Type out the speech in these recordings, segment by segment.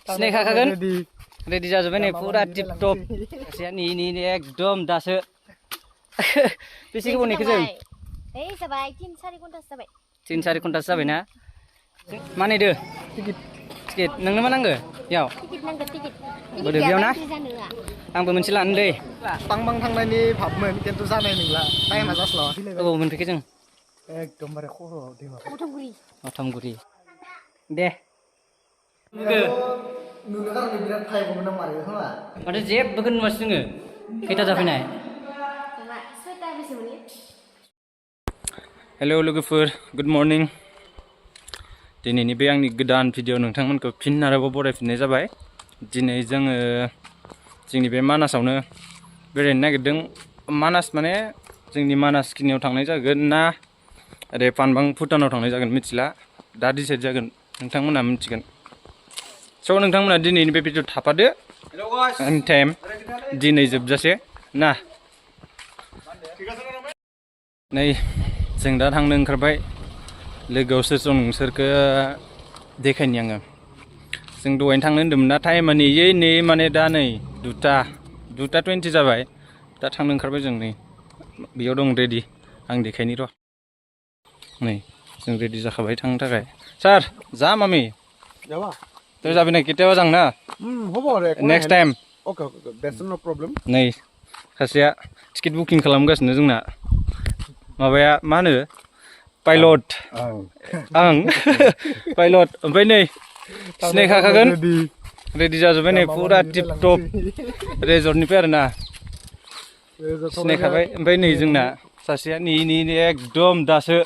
सिनायखागोन ready जाजोब्बाय नै फुरा टिप टप नि एकदम दासो बेसे गोबाव नेखो जों जाबाय 3-4 घन्टासो जाबाय 3-4 घन्टासो जाबाय ना मा नेदो टिकेट नोंनो मा नांगो याव टिकेट नांगो टिकेट बोदो बेयाव ना आंबो मोनसे लानो दै बां थांनायनि भाबमोन खिन्थु जानाय नंला टाइमा जास्लाबाखै औ मोनफैखो जों एकदमबारे खर'आव दैमा मथंगुरि दे नुनो गारनो बिराद टाइममोन आं मारै खोमा माथो जेबो नुवासै जोङो खैथा जाफैनाय हेलौ लोगोफोर गुड मर्निं दिनैनि बे आंनि गोदान भिडिअ नोंथांमोनखौ फिन आरोबाव बरायफिननाय जाबाय दिनै जोङो जोंनि बे मानासावनो बेरायनो नागिरदों मानास माने जोंनि मानास खिनियाव थांनाय जागोन ना ओरै पानबां भुटानाव थांनाय जागोन मिथिला दा डिसाइड जागोन नोंथांमोना मिथिगोन स' नोंथांमोना दिनैनि बे भिडिअ थाफादो एनि टाइम दिनै जोबजासे ना नै जों दा थांनो ओंखारबाय लोगोआव सोर दं नोंसोरखौ देखायनि आङो जों दहायनो थांनो होन्दोंमोन ना टाइमा नै माने दा नै 2:20 जाबाय दा थांनो ओंखारबाय जों नै बेयाव दं रेडि आं देखायनि र' नै जों रेडि जाखाबाय थांनो थाखाय सार जा मामि तो जाबि ना केতিয়াबा जां ना नेक्स्ट टाइम ओके दैट्स नो प्रब्लेम नै सासेया टिकेट बुकिं खालामगासिनो जोंना माबाया मा होनो पाइलट आं पाइलट ओमफ्राय नै सिनायखागोन रेडि जाजोब्बाय नै फुरा टिप टप रेजर्टनिफ्राय आरोना सिनायखाबाय ओमफ्राय नै जोंना सासेया नि एकदम दासो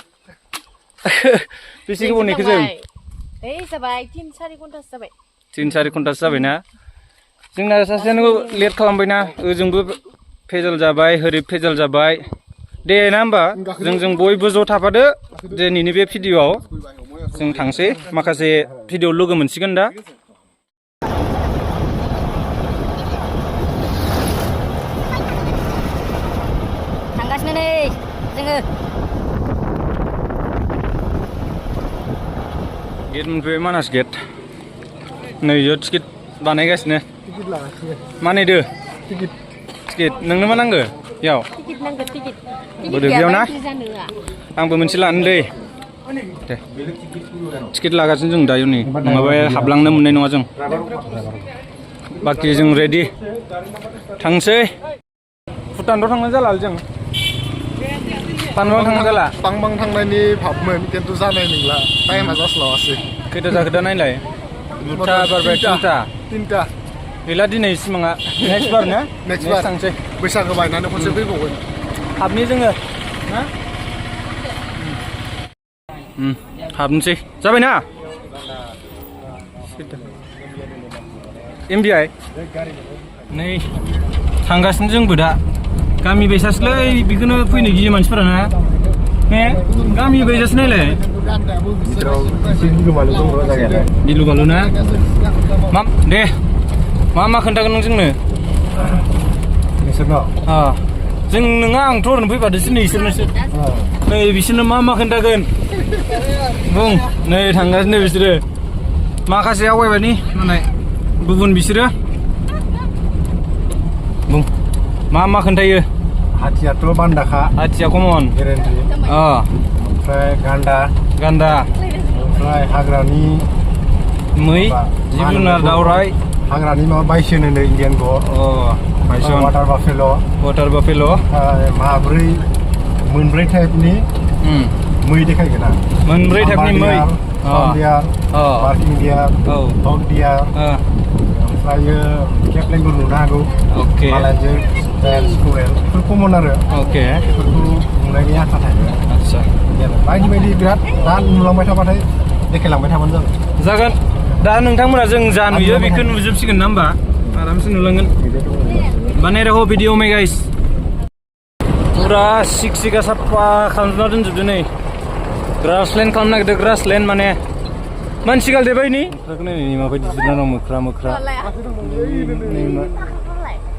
बेसे गोबाव नेखो जों जाबाय 3-4 घन्टासो जाबाय 3-4 घन्टासो जाबाय ना जोंना सासेयानो लेट खालामबायना ओजोंबो फेजल जाबाय ओरै फेजल जाबाय दे ना होमबा जों बयबो ज' थाफादो दिनैनि बे भिडिअआव जों थांसै माखासे भिडिअ लोगो मोनसिगोन दा थांगासिनो नै जोङो गेट मोनफैबाय मानास गेट नै इयाव टिकेट बानायगासिनो मा नेदो टिकेट नोंनो मा नांगो याव टिकेट नांगो टिकेट बोदो बेयाव ना आंबो मोनसे लानो दै दे टिकेट लागासिनो जों दायो नै नङाबा हाबलांनो मोननाय नङा जों बाखि जों रेडि थांसै भुटानथ' थांनो जाला जों पानबां थांनो जाला बां थांनायनि भाबमोन खिन्थु जानाय नंला टाइमा जास्लाबासै खैथा जाखो दा नायलाय 2टा बारबाय 3टा गैला दिनै सिमाङा नेक्स्ट बार ना नेक्स्ट बार थांसै बैसागो बायनानै खनसे फैबावगोन हाबनि जोङो ना हाबनोसै जाबाय ना MBI नै थांगासिनो जोंबो दा गामि बायसासोलै बेखौनो फैनो गियो मानसिफोरा ना ने गामि बायसासो नायलाय गिलु बालु ना दे मा खोन्थागोन नों जोंनो जों नोङा आंथ' ओरैनो फैफादोसो नै इसोरनोसो नै बिसोरनो मा खोन्थागोन बुं नै थांगासिनो बिसोरो माखासे आवगायबायनि माने गुबुन बिसोरो बुं मा खोन्थायो हाथियाथ' बान्दाखा हाथिया कमन गेरेन्टि ओमफ्राय गान्दा ओमफ्राय हाग्रानि मै जिब जुनार दावराय हाग्रानि माबा बायसोन होनो इण्डियान बायसन वाटार बाफेल' मोनब्रै टाइपनि मै देखायगोन आं मोनब्रै टाइपनि मै पार्किं डियार हक डियार ओमफ्रायो केप्लेंबो नुनो हागौ मालायजों स्कुवेल बेफोर कमन आरो बेफोरखौ नुनायनि आखा थायो आदसा बायदि बिराद दा नुलांबाय थाबाथाय देखायलांबाय थाबानो जागोन दा नोंथांमोना जों जा नुयो बेखौ नुजोबसिगोन ना होमबा आरामसे नुलांगोन बानाय रहो भिडिअ में गाइस पुरा सिका साफा खालामजोबना दोनजोबदो नै ग्रासलेन्ड खालामनो नागिरदों ग्रासलेन्ड माने मानसि गालदेबाय नि नायनायनि माबायदि जिरना दं मोख्रा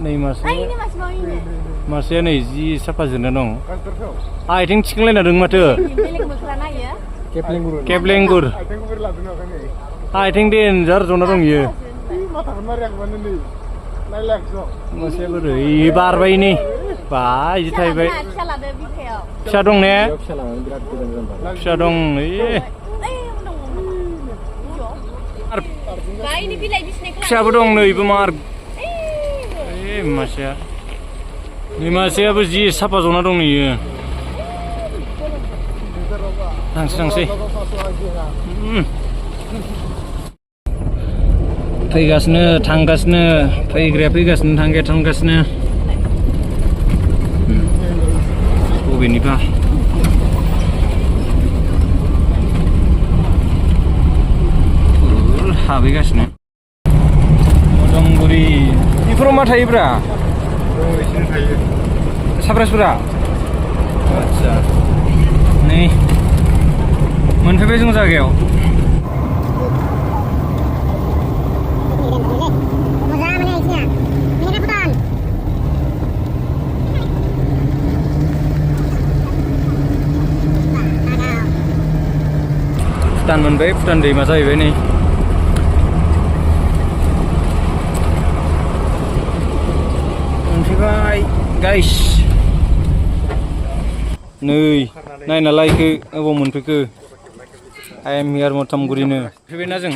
नै मासेया नै जि साफा जिरना दं आथिं थिखांलायना दं माथो केप्लेंगुर आथिं देन्जार जना दं इयो मासे बोरै बारबाय नि बा इदि थाहैबाय फिसा लादो बिखायाव फिसा दं ने फिसा लानानै बिराद गोजान गोजान फिसा दं ओइ गायनि बिलाइ बिसिनाय फिसाबो दं नै इबो मार ओइ मासेया नै मासेयाबो जि साफा जना दं नै इयो थांसै फैगासिनो थांगासिनो फैग्राया फैगासिनो थांग्राया थांगासिनो बबेनिबा हाबहैगासिनो मदंगुरि बेफोराव मा थायोब्रा साब्रासफोरा आदसा नै मोनफैबाय जों जायगायाव भुटान मोनबाय भुटान दैमा जाहैबाय नै मोनफैबाय गाइस नै नायना लायखो अबाव मोनफैखो आइ एम हियार मथामगुरिनो फैबायना जों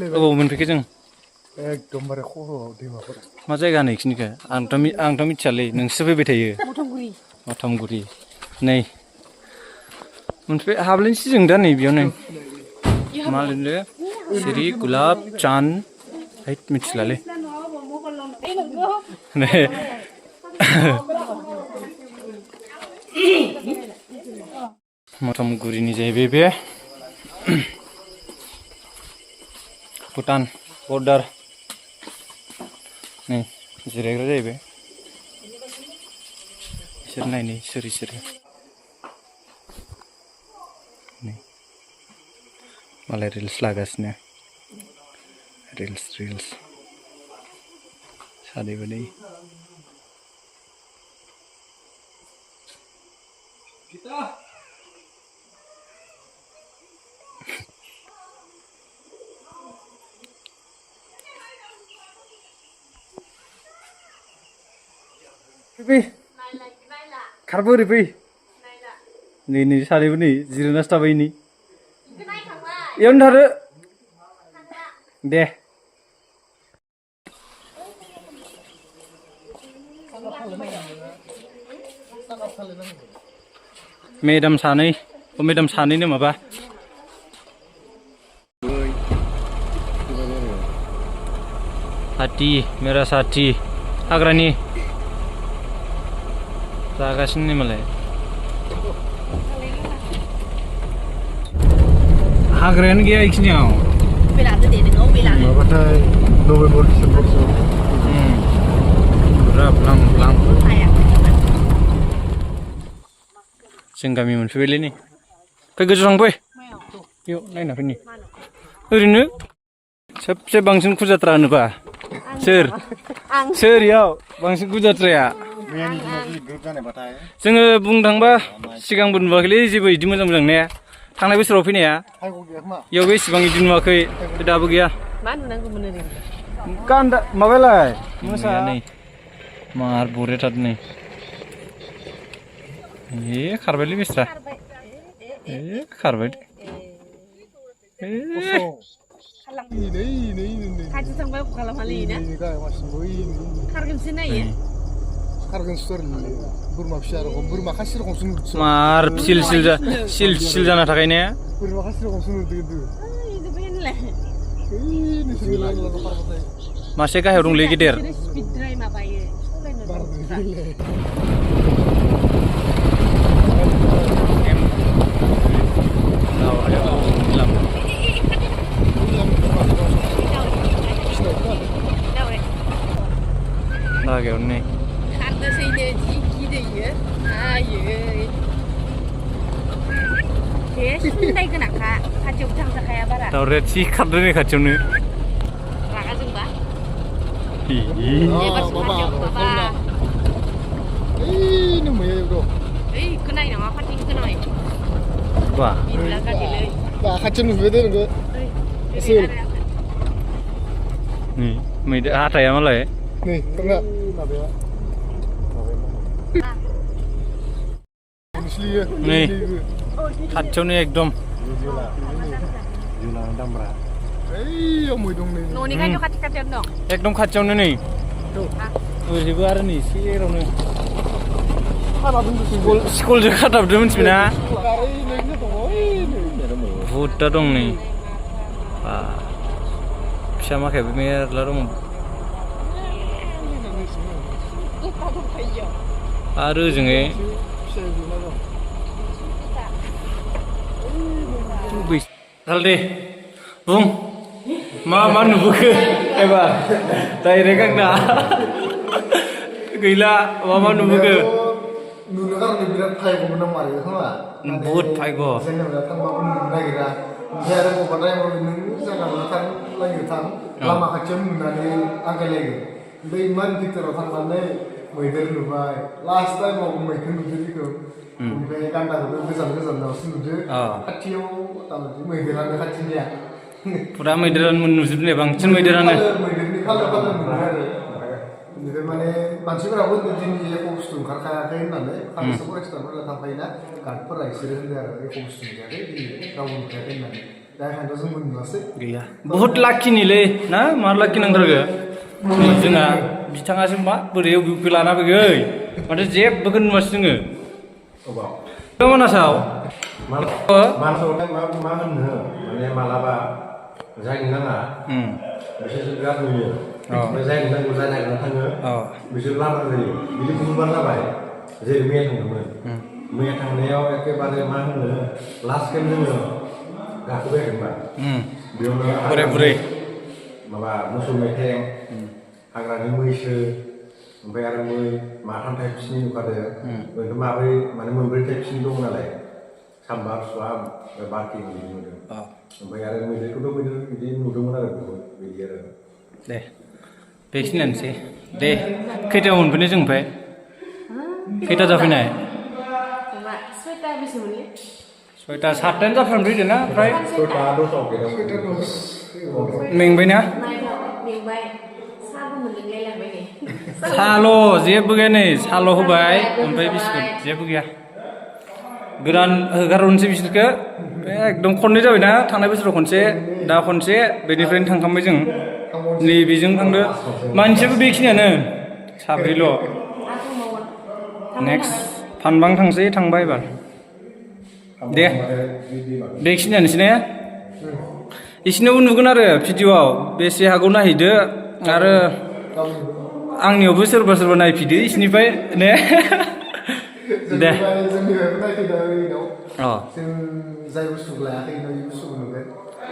अबाव मोनफैखो जों एकदमबारे खर'आव दैमाफोरा मा जायगा होनो इखिनिखो आंथ' मिथियालै नोंसो फैबाय थायो मथंगुरि मथामगुरि नै मोनफै हाबलायनोसै जों दा नै बेयावनो मा लिरदो सिरि गुलाब चान्द हैद मिथिलालै मथामगुरिनि जाहैबाय बे भुटान बर्डार नै जिरायग्रा जाहैबाय इसोर नायनि सोर मालाय रिल्स लागासिनो रिल्स सानैबो नै फै खारबो ओरै फै नै सानैबो नै जिरायनासो थाबाय नै इयावनो थादो दे मेदाम सानैनो माबा साथी मेरा साथी हाग्रानि जागासिनो मालाय हाग्रायानो गैया इखिनियाव माबाथाय नभेम्बर डिसेम्बरसोआव बुरा ब्लां जों गामि मोनफैबायलै नै फै गोजौ थांफै बेयाव नायना फैनि ओरैनो सबसे बांसिन खुजात्रा होनोबा सोर इयाव बांसिन खुजात्राया जोङो बुंनो थांबा सिगांबो नुवाखैलै जेबो इदि मोजां ने थांनाय बोसोराव फैनाया इयावबो एसेबां इदि नुवाखै दाबो गैया मा नुनांगौमोन ओरैनो गान्दा माबालाय मोसा नै मार बरियाथार नै खारबायलै बेस्रा खारबाय खाथि थांबाय खालामालै ना खारगोनसो नायो बोरमा फिसा रखम बोरमा खासि रखमसो नुदों मार सिल जाना थाखाय ने बोरमा खासि रखमसो नुदों मासे गाहायाव दंलै गेदेर स्पिडद्राय माबायो लागायाव नै खारदोसैनो जि गिदोयो आयै बे सिन्दाय गोनांखा खाथियाव थांजाखाया बारा दावराया थि खारदों नै खाथियावनो रागा जोंबा खोनाय नामा खाथिं खोनाय बा बिदला गादिलै खाथियाव नुबाय दे नोङो nih मैदेर हाथाया मालाय Nih, tengah. Mabe. Musli. nih खाथियावनो एकदम Juna Damra. Eh, yang mau dong nih. Noni kan juga kati-katian dong. एकदम खाथियावनो नै ओरैबो आरो नै सेरावनो Apa bentuk sih? स्कुलजों खाथाबदों मिथिबायना Kari ini tuh, ini. बुहुदटा दं नै फिसा माखायाबो मेरला दङ आरो ओजोंहाय साल दे बुं मा नुबोखो एबार डाइरेक्ट आंना गैला मा नुबोखो नुनो गारनो बिराद फायगौमोन नामा आरो खोमा बुहुद फायग' जेनेबा थांबाबो नुनो नागिरा ओमफ्राय आरो बबेबा टाइमाव नों जायगायाव थां लामा खाथियाव नुनानै आगायलायगोन ओमफ्राय इमान भितराव थांनानै मैदेर नुबाय लास्ट टाइमाव मैखौ नुदो बेखौ ओमफ्राय गान्दाखौबो गोजानावसो नुदो खाथियाव थारमाने मैदेरानो खाथिनिया फुरा मैदेरानो नुजोबनाय बांसिन मैदेरानो मैदेरनि खालो नुदो आरो बेनिफ्राय माने मानसिफोराबो दिनै एख' बुस्थु ओंखारखायाखै होननानै माखासे फरेस्टारफोरा थांफायोना गार्डफोरा इसोरो होनदों आरो एख' बुस्थु नुखायाखै दिनै रावबो नुखायाखै होननानै दा ओंखायनोथ' जोंबो नुवासै गैया बुहुद लाखिनिलै ना मा लाखि नांथारगो जोंहा बिथाङासो मा बोरै अबेखौ लाना फैगै माथो जेबोखौनो नुवासै जोङो मानासाव मानासाव मा होननो माने मालाबा जायनो नाङा बिसोरसो बिराद नुयो ओमफ्राय जायनो नांगौ जाय नागिरना थाङो बिसोर लामा जायो बिदि बुहुदबार जाबाय जेरै मैया थांदोंमोन मैया थांनायाव एखेबारे मा होनो लास्ट टाइम जोङो गाखोबाय होनबा बेयावनो बुरै माबा मोसौ मेथें हाग्रानि मैसो ओमफ्राय आरो मै माथाम टाइपसनि नुखादों ओरैनो माब्रै माने मोनब्रै टाइपसनि दं नालाय साम्बार सुवा बारकिं बिदि नुदों ओमफ्य आरो मैदेरखौथ' मैदेर बिदि नुदोंमोन आरो बहुत बिदि आरो दे बेखिनियानोसै दे खैथायाव मोनफैनाय जों ओमफ्राय खैथा जाफैनाय Coba, sweta habis semuanya. सयथा सातथायानो जाफ्रामफैदो ना फ्राय सयथा दसआव फैदों मेंबायना Mingbai, sabu mendengai yang ini. साल' जेबो गैया नै साल' होबाय ओमफ्राय बिस्कुट जेबो गैया गोदान हगारहरनोसै बिसोरखो एकदम खननै जाबायना थांनाय बोसोराव खनसे दा खनसे बेनिफ्रायनो थांखांबाय जों नैबेजों थांदो मानसियाबो बेखिनियानो साब्रैल' Aku mau. नेक्स्ट फानबां थांसै थांबाय एबार दे बेखिनियानोसै ने इसिनावबो नुगोन आरो भिडिअ'आव बेसे हागौ नायहैदो आरो आंनियावबो सोरबा नायफैदो इसिनिफ्राय ने दे जोंनिफ्रायबो नायफैदो इनाव अ जों जाय बुस्थुखौ लायाखै इनाव इ बुस्थुखौ नुगोन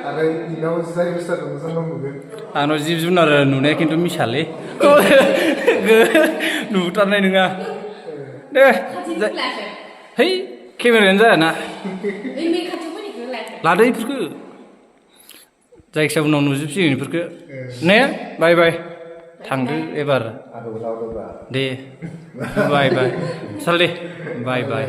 आरो इनाव जाय बुस्थुआ दङ जोंनाव नुगोन आंनाव जिब जुनार नुनाया खिन्थु मिसालै नुथारनाय नङा दे है केमेरायानो जायाना Ini kacau pun ikut lah. लादो इफोरखो जायखिजाया उनाव नुजोबसिगोन इफोरखो ने बाय बाय थांदो एबार आरो उनाव दे बाय बाय साल दे बाय बाय